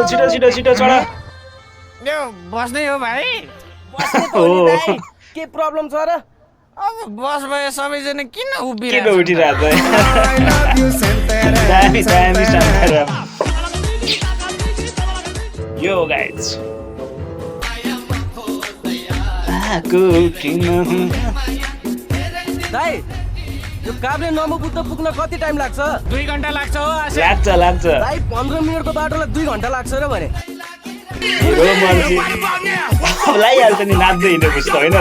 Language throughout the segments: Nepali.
छिटो छिटो छिटो चढ बस्नै हो भाइ के प्रब्लम छ र अब बस भए सबैजना किन किन उभिरहेको उठिरहेको दामी दामी शान्ताराम यो गाइज दाइ यो काभ्रे नमोबुद्ध पुग्न कति टाइम लाग्छ 2 घण्टा लाग्छ हो आशा लाग्छ लाग्छ दाइ 15 मिनेटको बाटोलाई 2 घण्टा लाग्छ र भने हिरो मान्छे लाइहाल्छ नि नाच्दै हिँडेपछि त होइन र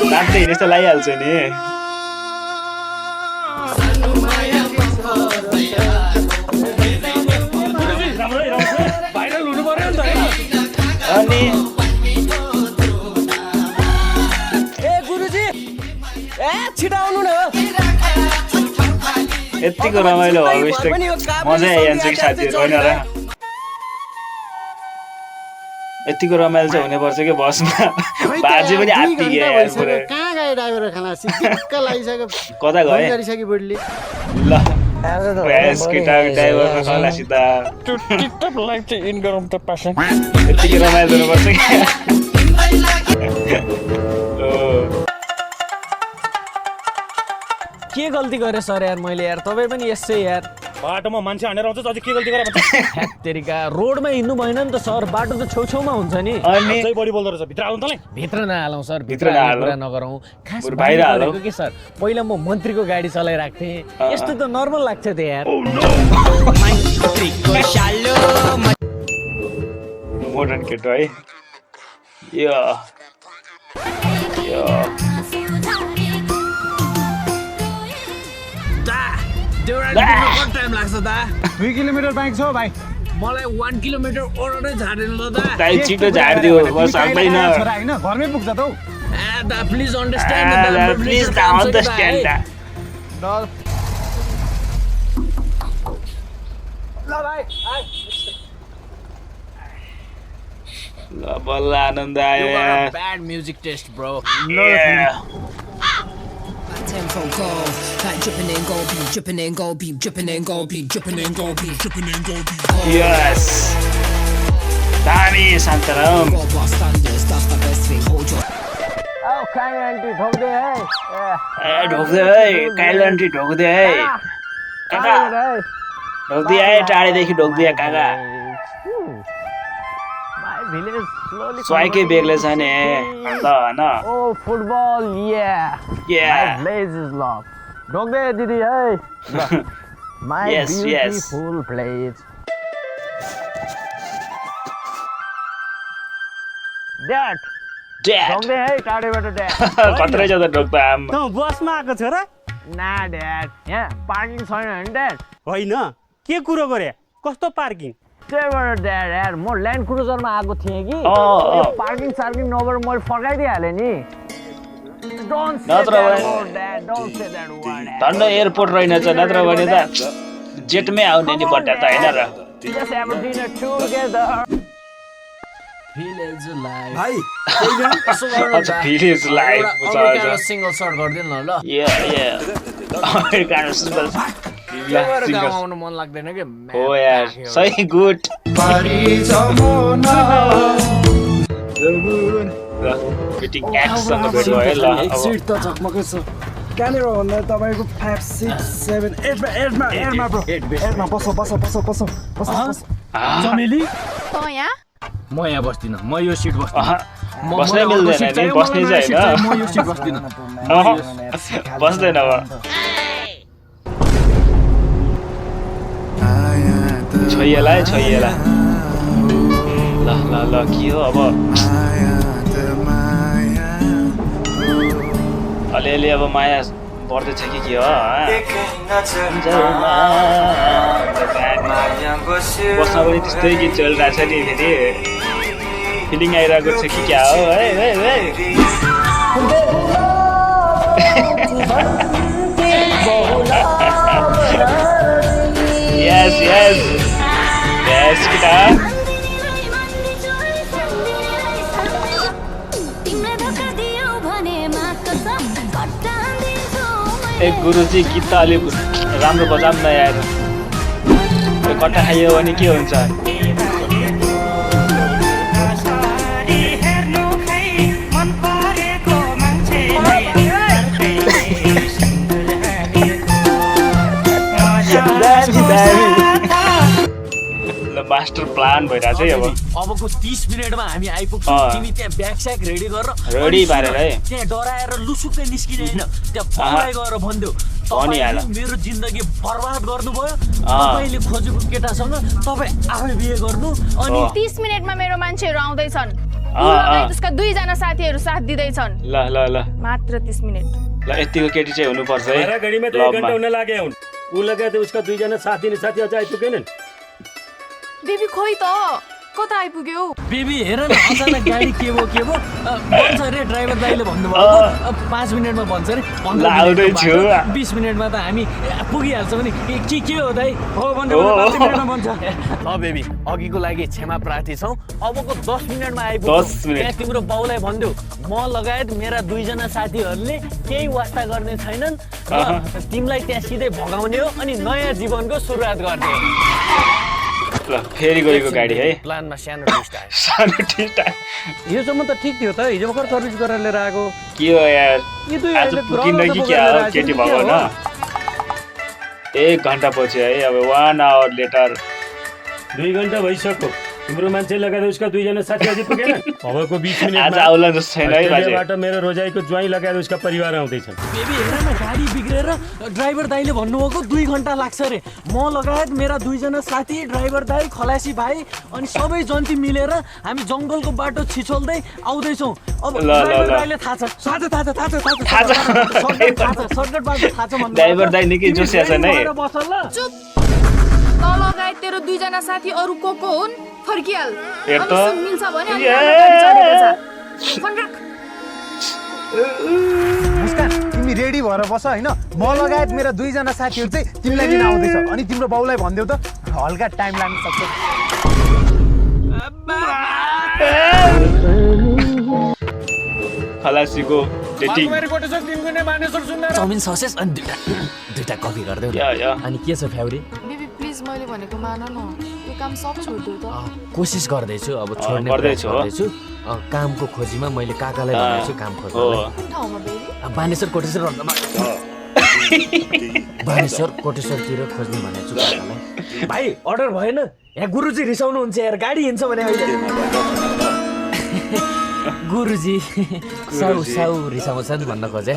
नाच्दै हिँडेपछि त लाइहाल्छ नि भाइरल हुनु पर्यो नि त अनि ए गुरुजी ए छिटो आउनु न यतिको रमाइलो भएको स्टेक मजा आइहाल्छ कि साथीहरू होइन र यतिको रमाइलो चाहिँ हुनुपर्छ कि बसमा बाजे पनि आत्तिके कहाँ गयो ड्राइभर खाना सिक्क लागिसक्यो कता गए गरिसक्यो बुढीले ल ड्राइभरमा खला सिधा टिकटक लाइभ चाहिँ इन गरौँ त पासा यतिको रमाइलो हुनुपर्छ कि के गल्ती गरे सर यार मैले यार तपाईँ पनि यसै यार बाटोमा मान्छे हानेर आउँछ अझै के गल्ती गरे तेरिका रोडमा हिँड्नु भएन नि त सर बाटो त छेउछेउमा हुन्छ नि अनि अझै बढी बोल्दो रहेछ भित्र आउनु तँलाई भित्र नहालौँ सर भित्र नहालौँ। कुरा नगरौँ खास बरु बाहिर हालौँ। भनेको के सर पहिला म मन्त्रीको गाडी चलाइरहेको थिएँ यस्तो त नर्मल लाग्छ त यार मोडर्न केटो है यो टाइम लाग्छ दा 2 किलोमिटर बाइक छ भाइ मलाई 1 किलोमिटर ओरडै झार्दैन ल दा दाइ छिटो झारिदियो बस सक्दैन छोरा हैन घरमै पुग्छ त हौ दा प्लिज अन्डरस्ट्यान्ड प्लिज अन्डरस्ट्यान्ड ल भाइ ल बल्ल आनन्द आयो यार bad music taste bro Ten phone calls, like dripping and gold, be dripping and gold, be dripping and gold, be dripping and gold, be dripping and gold, be यस दामी Shantaram gold bar standards. That's the best thing. Hold your औ काई आन्टी ठोक्दै है ए ढोक्दै है काइलन्टी ढोक्दै है काका ढोक्दै है टाढेदेखि ढोक्दै काका माई भिलेज स्लोली स्वाइकै बेग्लै छ नि अन्त होइन ओ फुटबल या Yeah. My village is love ढोक्दै दिदी है my Yes, yes. Beautiful place dad dad ढोक्दै है टाढेबाट ड्याड कत्रै छ त ढोक्दा आम त बसमा आएको छ र ना ड्याड यहाँ पार्किङ छैन नि ड्याड होइन के कुरो गरे कस्तो पार्किङ त्यहीबाट ड्याड यार म ल्यान्ड क्रुजरमा आएको थिएँ कि पार्किङ सार्किङ नभएर मैले फर्काइदिइहालेँ नि Don't say नत्र that भने- word, Dad. Don't say that word, Dad. धन्न एयरपोर्ट रहेनछ नत्र भने त जेटमै आउने नि बट्टा त होइन र Just have a dinner together. Village life. भाइ अच्छा भिलेज लाइफ सिंगल सर्ट गर्दिन न ल अमेरिकन सिम्बल गाउँ आउनु मन लाग्दैन के हो यार सही गुड फिटिङ एक्ससँग भेट भयो ल अब सिट त झकमकै छ कहाँनिर भन्दा तपाईँको 5 6 7 8मा ब्रो 8मा बस चमेली त यहाँ म यहाँ बस्दिनँ म यो सिट बस्दिनँ बस्नै मिल्दैन नि बस्नै चाहिँ म यो सिट बस्दिनँ होइन बस्दैन अब छोइएला है छोइएला ल ल ल के हो अब अलिअलि अब माया बढ्दैछ कि के हो बस्न पनि त्यस्तै गीत चलिरहेको छ नि फेरि फिलिङ आइरहेको छ कि क्या हो है यस यस यस केटा गुरुजी गीत त अलिक राम्रो बजाउनु न यार कट्टा खाइयो भने के हुन्छ मास्टर प्लान भइरहेछ है अब अबको 30 मिनेटमा हामी आइपुग्छौँ तिमी त्यहाँ ब्याग स्याग रेडी गरेर रेडी पारेर है त्यहाँ डराएर लुसुक्कै निस्किने हैन त्यहाँ पक्राइ गरेर भन्दियो तपाईले मेरो जिन्दगी बर्बाद गर्नुभयो तपाईले खोजेको केटासँग तपाई आफै बिहे गर्नु अनि 30 मिनेटमा मेरो मान्छेहरु आउँदै छन् उसका दुई जना साथीहरु साथ दिदै छन् ल ल ल मात्र 30 मिनेट ल यतिको केटी चाहिँ हुनु पर्छ है मेरा गाडीमा त 1 घण्टा हुन लाग्यो हुन उ लगाते उसका दुई जना साथी अझ आइपुगेनन् बेबी खोइ त कता आइपुग्यो बेबी हेर न अचानक गाडी के भो भन्छ रे ड्राइभर दाइले भन्नुभयो 5 मिनेटमा भन्छ रे 20 मिनेटमा त हामी पुगिहाल्छौँ नि के हो दाइ हो भन्दै 5 मिनेटमा भन्छ ल बेबी अघिको लागि क्षमा प्रार्थी छौँ अबको 10 मिनेटमा आइपुग्छौँ त्यहाँ तिम्रो बाउलाई भन्दियो म लगायत मेरा दुई जना साथीहरूले केही वास्ता गर्ने छैनन् र तिमीलाई त्यहाँ सिधै भगाउने हो अनि नयाँ जीवनको सुरुवात गर्ने हो ल फेरि गएको गाडी है प्लानमा सानो ट्विस्ट आयो सानो ट्विस्ट आयो हिजोसम्म त ठिक थियो त हिजो भर्खर सर्भिस गरेर लिएर आएको के हो यार आज पुगिन्न कि क्या हो केटी भएको न 1 घण्टा पछि है अब 1 आवर लेटर 2 घण्टा भइसक्यो तिम्रो मान्छे लगाएर उसका दुई जना साथी अझै पुगेन अबको 20 मिनेटमा आज आउला जस्तो छैन है बाजे बाटो मेरो रोजाइको ज्वाइँ लगाएर उसका परिवार आउँदै छन् बेबी हेर न गाडी बिग्रेर ड्राइभर दाइले भन्नुभएको 2 घण्टा लाग्छ रे म लगायत मेरा दुई जना साथी ड्राइभर दाइ खलासी भाइ अनि सबै जन्ती मिलेर हामी जंगलको बाटो छिछोल्दै आउँदै छौं अब ड्राइभर दाइले थाहा छ सर्टकट बाटो थाहा छ भन्नु ड्राइभर दाइ निकै जोसिया छ नै चुप त लगायत तेरो दुई जना साथी अरु को हुन् फर्किहाल हेर त मिल्छ भने अनि गाडी चढेको छ फोन राख मुस्कान तिमी रेडी भएर बस हैन म लगायत मेरा दुई जना साथीहरु चाहिँ तिमीलाई लिन आउँदै छ अनि तिम्रो बाउलाई भन्देऊ त हल्का टाइम लाग्न सक्छ खलासीको डेटिङ चाउमिन ससेस अनि दुईटा कफी गर्दै अनि के छ फ्याउरी बेबी प्लिज मैले भनेको मान न यो काम सब छोड्दिउ त कोसिस गर्दैछु अब छोड्ने गर्दैछु कामको खोजीमा मैले काकालाई भनेको छु काम खोज्नलाई कुन ठाउँमा बेबी बानेश्वर कोटेश्वरतिर खोज्ने भनेको छु काकालाई भाइ अर्डर भएन यहाँ गुरुजी रिसाउनु हुन्छ यार गाडी हिँड्छ भने अहिले गुरुजी साउ रिसाउँछन् भन्न खोजे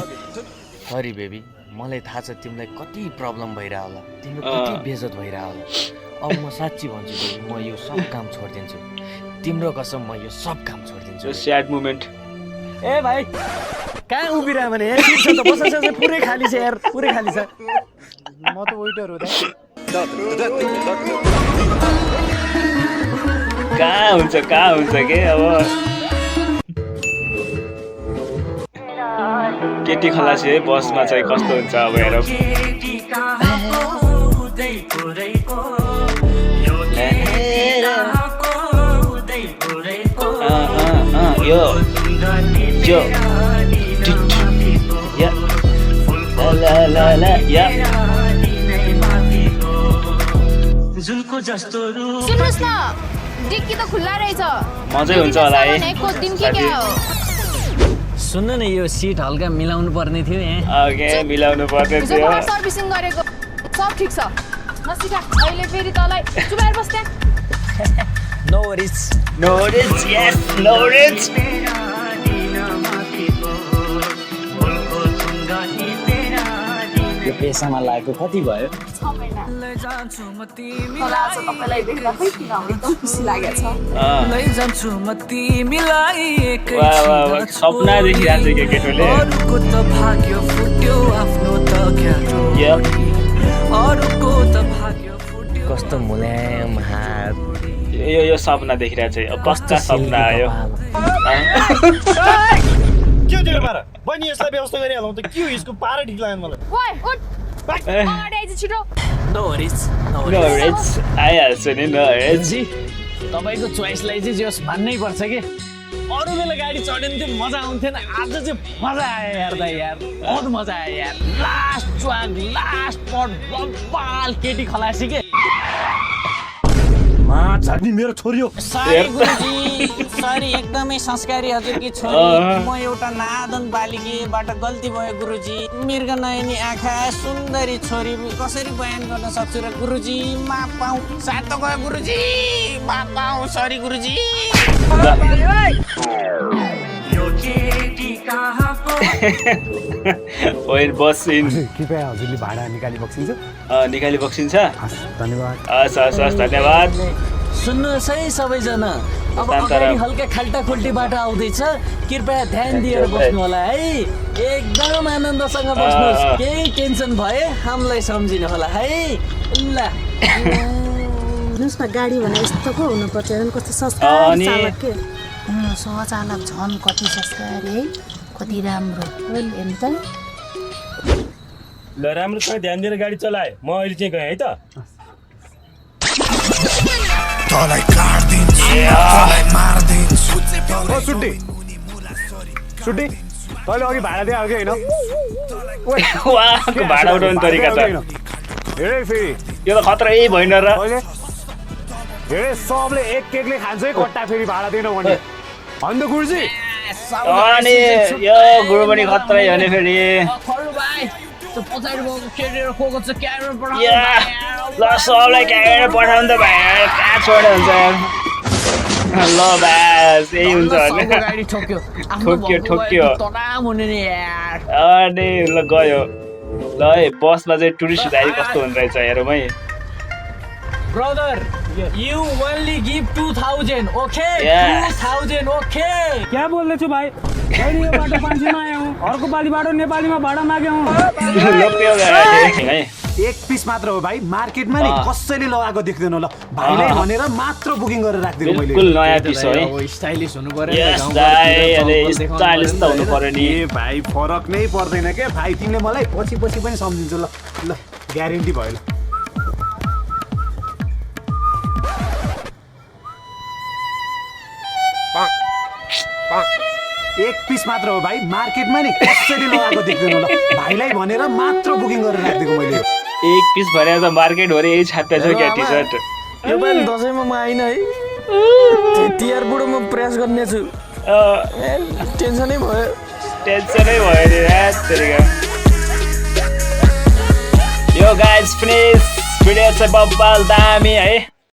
सरी बेबी मलाई थाहा छ तिमीलाई कति प्रब्लम भइरह होला तिम्रो कति बेइज्जत भइरह होला अब म साच्चै भन्छु बेबी म यो सब काम छोड्दिन्छु तिम्रो कसम म यो सब काम छोड्दिन्छु स्याड मोमेन्ट ए भाइ कहाँ उभिरह भने यहाँ सिट छ त बस पुरै खाली छ यार पुरै खाली छ म त वेटर हो त कहाँ हुन्छ के अब केटी खलासी है बसमा चाहिँ कस्तो हुन्छ अब हेर सुन्नुस् न डिक्की त खुल्ला रहेछ मजै हुन्छ होला है सुन्न न यो सिट हल्का मिलाउनु पर्ने थियो यहाँ ओके मिलाउनु पर्ने थियो सर्भिसिङ गरेको सब ठीक छ नसिका अहिले फेरि तलाई चुबाएर बस त्यहाँ नो वरिज यस नो वरिज यो पेसामा लागेको कति भयो 6 महिना होला आज तपाईलाई देख्दा खै किन एकदम खुसी लागेछ लै जान्छु म तिमीलाई एकै वाह सपना देखिरहेछ के केटोले अरुको त भाग्य फुट्यो आफ्नो त क्याटो अरुको त भाग्य फुट्यो कस्तो मुलायम हात यो सपना देखिरहेछ कस्ता सपना आयो के दियो मारा बनी यसलाई व्यवस्था गरिहालौँ त के हो यसको पारा ठीक लागेन मलाई ओइ उठ अगाडि आइज छिटो नो वरिज आइहाल्छ नि नो वरिज जी तपाईको चोइसलाई चाहिँ जस मान्नै पर्छ के अरू बेला गाडी चढ्यो भने त्यो मजा आउँथेन आज चाहिँ मजा आयो यार दाइ यार बहुत मजा आयो यार लास्ट च्वाङ लास्ट पट बब्बाल केटी खलासी के मा झार्नी मेरो छोरी हो सरी गुरुजी सरी एकदमै संस्कारी हजुरकी छोरी म एउटा नादन बालिकीबाट गल्ती भयो गुरुजी मृग नयनी आँखा सुन्दरी छोरी कसरी बयान गर्न सक्छु र गुरुजी माफ पाऊ साथ त गयो गुरुजी माफ पाऊ सरी गुरुजी ओइ बसिन कृपया हजुरले भाडा निकाली बक्सिन्छ निकाली बक्सिन्छ धन्यवाद हस् हस् हस् धन्यवाद सुन्नुहोस् है सबैजना अब अगाडि हल्का खाल्टा खुल्टीबाट आउँदैछ कृपया ध्यान दिएर बस्नु होला है एकदम आनन्दसँग बस्नुहोस् केही टेन्सन भए हामीलाई सम्झिनु होला है ल हेर्नुहोस् न गाडी भने यस्तो पो हुनुपर्छ कस्तो संस्कारी चालक के सहचालक झन् कति संस्कारी है कति राम्रो हेर्नु त ल राम्रोसँग ध्यान दिएर गाडी चलाए म अहिले चाहिँ गएँ है त सुट्टी सुट्टी तैँले अघि भाडा दिए अघि होइन वाहको भाडा उठाउने तरिका त हेरे फेरि यो त खतरै भएन र हेरे सबले एक केकले खान्छ है कट्टा फेरि भाडा दिएन भने अन्त गुरुजी अनि यो गुरुमणि खतरै हो नि फेरि ल सबलाई क्यामेरा पठाउनु त भाइ कहाँ छोड्यो हुन्छ ल बास यही हुन्छ गाडी ठोक्यो ठोक्यो तनाम हुने नि यार अनि ल गयो ल है बसमा चाहिँ टुरिस्ट गाडी कस्तो हुने रहेछ हेरौँ है brother you only give 2000 okay Yes. 2000 okay क्या बोल्दैछु भाइ मैले यो बाटो 500 मा आएँ अर्को पालि बाटो नेपालीमा भाडा मागे है एक पिस मात्र हो भाइ मार्केटमा नि कसैले लगाएको देख्दैन ल भाइले भनेर मात्र बुकिङ गरेर राखिदिएको मैले बिल्कुल नयाँ पिस हो है स्टाइलिश हुनु पर्यो यस दाइ अरे स्टाइलिश त हुनु पर्यो नि ए भाइ फरक नै पर्दैन के भाइ तिमीले मलाई पछि पछि पनि सम्झिन्छ ल ल ग्यारेन्टी भयो ल एक पिस मात्र हो भाइ मार्केटमा नि कसैले लगाएको देख्दैन ल भाइलाई भनेर मात्र बुकिङ गरेर राखिदिएको मैले एक पिस भरे त मार्केट भरे यही छाप्या छ क्या टी सर्ट यो पालि दसैँमा म आइन है तिहार बुढो म प्रयास गर्ने छु टेन्सनै भयो नि तरिका यो गाइज फिनिस भिडियो चाहिँ बब्बाल दामी है